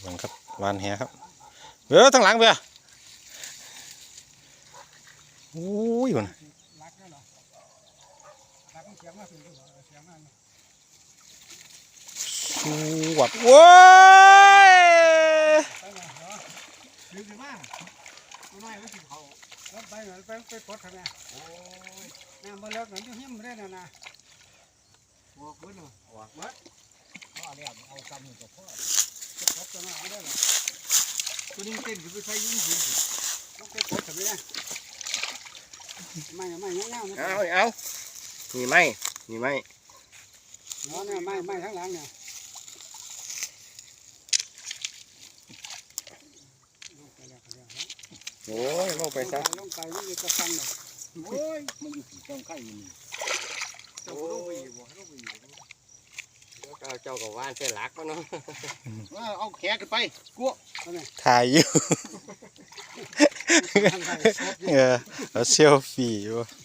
ເບິ່ງຄັບ ຫວ່ານແຫຄັບ ເອີ ທາງຫຼັງເບຍ ໂອ້ຍ ພຸ້ນ ສວບ ໂອ້ຍ ດຶງຂຶ້ນມາ ຕົວນ້ອຍມັນຊິເຂົ້າ ລົງໄປ ໄປ ໄປປົດຫັ້ນນະ ໂອ້ຍ ນ້ຳບໍ່ເລິກ ມັນຢູ່ຮິມເດ້ນັ້ນນະ ອອກເບິດເນາະ ອອກເບິດ ພໍແລ້ວ ເອົາຊ້ຳນີ້ກໍພໍ ຈັບຕົວນ້ອຍບໍ່ໄດ້ລະ ຕົວນີ້ເຕັ້ນຂຶ້ນໄປໃສ່ຢູ່ສູງ ລົງໄປປົດເຂົາໄປນະ ໄມ້ ໄມ້ຍາວໆ ເອົາ ເອົາ ນີ້ໄມ້ ນີ້ໄມ້ ເອົາແນວໄມ້ ໄມ້ທາງຫຼັງນີ້ ໂອ້ຍ ລົງໄປຊະ ລົງໄປ ມັນຢູ່ຕະຝັ່ງດອກ ໂອ້ຍ ມັນຢູ່ທີ່ຕ້ອງໄຂ່ຢູ່ນີ້ ເຈົ້າບໍ່ລົງໄປອີກບໍ່? ລົງໄປອີກ ເຈົ້າກໍຫວ່ານໃສ່ຫຼັກມັນເນາະ ເອີ ເອົາແຂນຂຶ້ນໄປ ກົວ ຖ່າຍຢູ່ ເອີ ເອົາເຊລຟີຢູ່.